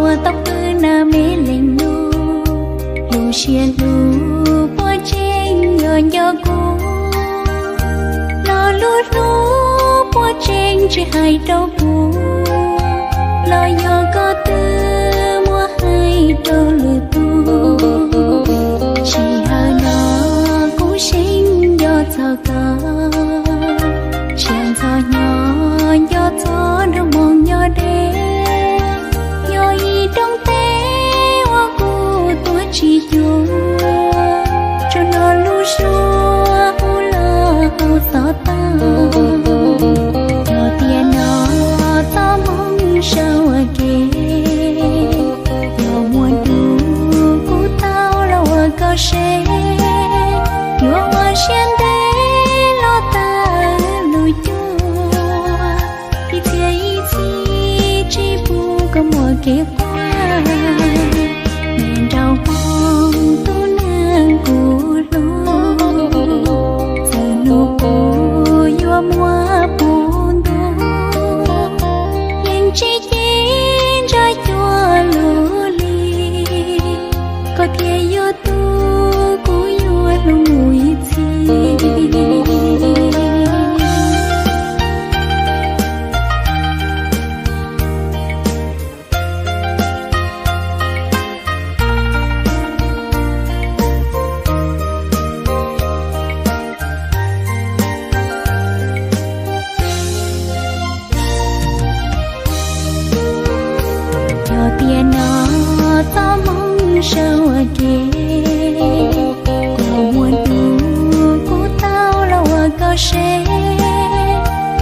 Tau pw nag me leej ntuj, lub siab hlub puas tseem yuav nco kuv, los lub hlub puas tseem tsis hais rau kuv, los yog koj twb muab hais rau lwm tus. Sij hawm no kuv seev nco txog koj, siab ntxhov hnyo nco txog nruab hmoov nyob deb, yog ib rooj teb uas kuv tuav tsis cuag, tsuas hnov lub suab hu los hauv xov tooj. Yog tiam no txoj hmoo sawv ua ke, yog muaj hnub kuv tau los ua koj seb, yuav ua siab ntev los tawm lub cuab, ib txhia ib txhis tsis pub koj muaj kev quaj. Me nraug hmoob tus neeg kuv hlub, txawm hnub qub yuav muaj puv ntuj, yeej tsis ci ntsa cuag lub li, koj thiaj yog tus kuv yuav hlub mus ib txhis. Yog tiam no txoj hmoo sawv ua ke, kuv muaj hnub kuv tau los ua koj seb,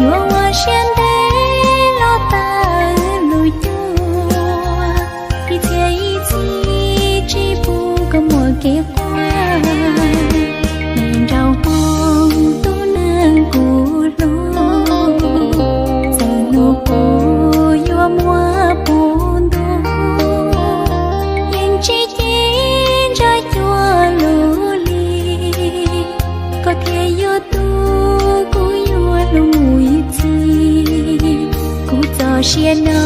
yuav ua siab ntev los tawm lub cuab, ib txhia ib txhis tsis pub koj muaj kev quaj. Me nraug hmoob tus neeg kuv hlub, txawm hnub qub yuav muaj puv ntuj, yeej tsis ci ntsa cuag lub li, koj thiaj yog tus kuv yuav hlub mus ib txhis. Kuv txoj sia no